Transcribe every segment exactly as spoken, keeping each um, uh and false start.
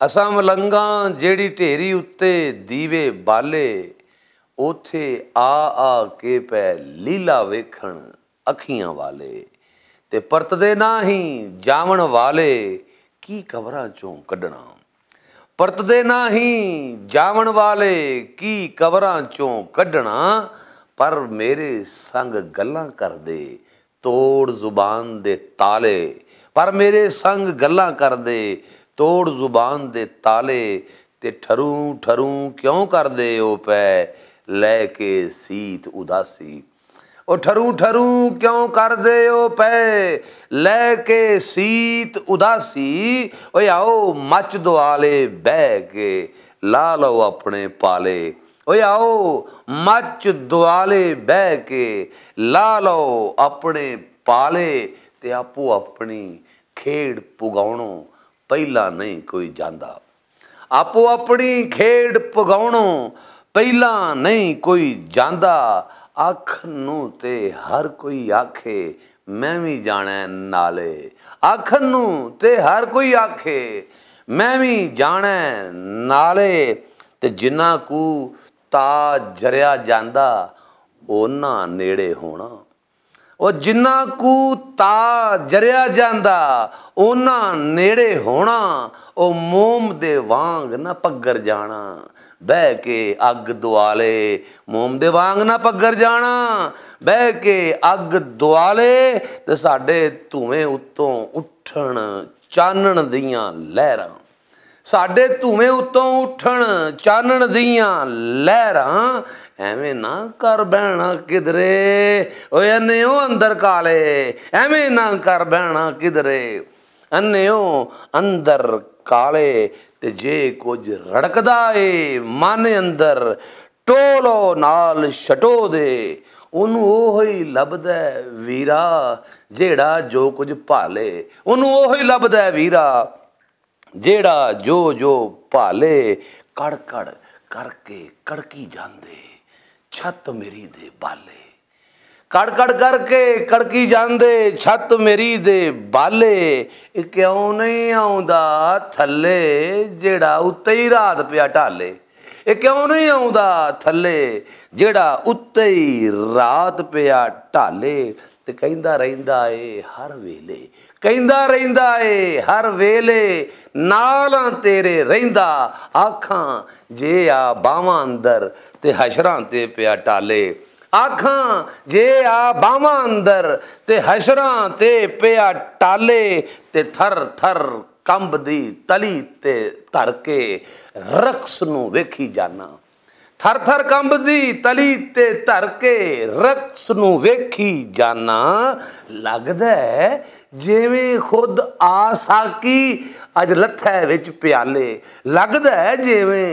اساں ملنگاں جیڑی ڈھیری اتے دیوے بالے، اوتھے آ آ کے پے لیلا ویکھن اکھیاں والے۔ تے پرتدے نہ ہی جاون والے، کی قبراں چوں کڈنا؟ پرتدے نہ ہی جاون والے، کی قبراں چوں کڈنا؟ پر میرے سنگ گلاں کردے، توڑ زبان دے تالے۔ پر میرے سنگ گلاں کردے، توڑ زبان دے تالے۔ تے ٹھروں ٹھروں کیوں کردے او پے، لے کے سیت اداسی؟ او ٹھروں ٹھروں کیوں کردے او پے، لے کے سیت اداسی؟ اوئے آؤ، مچ دوالے بہ کے لا لو اپنے پالے۔ اوئے آؤ، مچ دوالے بہ کے لا لو اپنے پالے۔ تے آپو اپنی کھیڈ پگاؤنو پہلا نہیں کوئی جاندا۔ آپو اپنی کھیڈ پگاؤنو پہلا نہیں کوئی جاندا۔ آکھن نوں تے ہر کوئی آکھے، میں وی جانا نالے۔ آکھن نوں تے ہر کوئی آکھے، میں وی جانا نالے۔ تے جنہاں کو تا جریا جاندا، او نہ نیڑے ہونا۔ او جنہاں کو تا جریا جاندا، او نہ نیڑے ہونا۔ او موم دے وانگ نہ پگر جانا، بہ کے اگ دوالے۔ موم دے وانگ نہ پگر جانا، بہ کے اگ دوالے۔ تے ساڈے دھوئیں اتوں اٹھن چانن دیاں لہراں۔ ساڈے دھوئیں اتوں اٹھن چانن دیاں لہراں۔ ایویں نہ کر بہنا کدرے، اوئے انیو اندر کالے۔ ایویں نہ کر بہنا کدرے، انیو اندر کالے۔ تے جے کچھ رڑکدا اے من اندر، ٹولو نال شٹو دے۔ اونوں اوہی لبدا ہے ویرا، جیڑا جو کچھ پالے۔ اونوں اوہی لبدا ہے ویرا، جیڑا جو جو پالے۔ کڑ کڑ کر کے کڑکی جاندے، چھت میری دے بالے۔ کڑ کڑ کر کے کڑکی جاندے، چھت میری دے بالے۔ اے کیوں نہیں آوندا تھلے، جیڑا اتے ہی رات پیا ٹالے؟ اے کیوں نہیں آوندا تھلے، جیڑا اتے ہی رات پیا ٹالے؟ تے کہندا رہندا اے ہر ویلے، کہندا رہندا اے ہر ویلے، نالاں تیرے رہندا۔ آکھاں جے آ باواں اندر تے حشراں تے پیا ٹالے۔ آکھاں جے آ باواں اندر تے حشراں تے پیا ٹالے۔ تے تھر تھر کمب دی تلی تے دھر کے رقص نوں ویکھی جانا۔ تھر تھر کمب دی تلی تے دھر کے رقص نوں ویکھی جانا۔ لگدا ہے جیویں خود آ ساقی اج لتھے وچ پیالے۔ لگدا ہے جیویں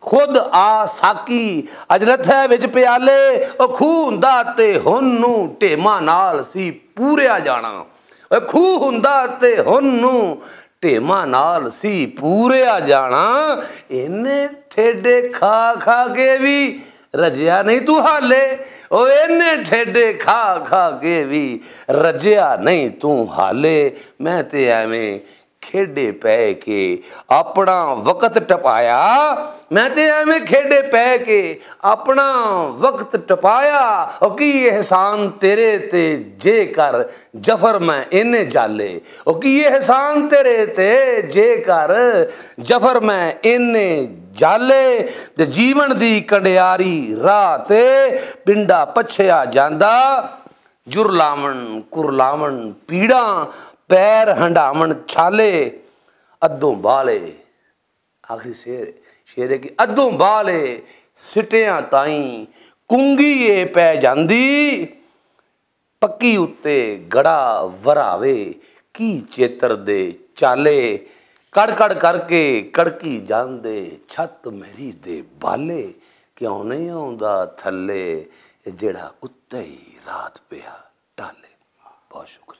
خود آ ساقی اج لتھے وچ پیالے۔ او کھو ہوندا تے ہن نوں ٹیماں نال سی پوریا جانا۔ او کھو ہوندا تے ہن نوں ٹیماں نال سی پوریا جانا۔ اینے ٹھیڈے کھا کھا کے وی رجیا نہیں تو حالے۔ او اینے ٹھیڈے کھا کھا کے وی رجیا نہیں تو حالے۔ میں تے ایویں کھیڈے پے کے اپنا وقت ٹپایا۔ میں تے ایویں کھیڈے پے کے اپنا وقت ٹپایا۔ او کی احسان تیرے تے جے کر جفر میں اینے جالے۔ او کی احسان تیرے تے جے کر جفر میں اینے جالے۔ تے جیون دی کنڈیاری راہ تے پنڈا پچھیا جاندا۔ جرلاون کرلاون پیڑاں، پیر ہنڈاون چھالے۔ ادوں بالے، آخری شعر، شعر ہے کہ ادوں بالے سٹیاں تائیں کنگی اے پے جاندی۔ پکی اتے گڑا وراوے، کی چیتر دے چالے۔ کڑ کڑ کر کے کڑکی جاندے، چھت میری دے بالے۔ کیوں نہیں آوندا تھلے، اے جیڑا اتے ہی رات پیا ٹالے۔ بہت شکریہ۔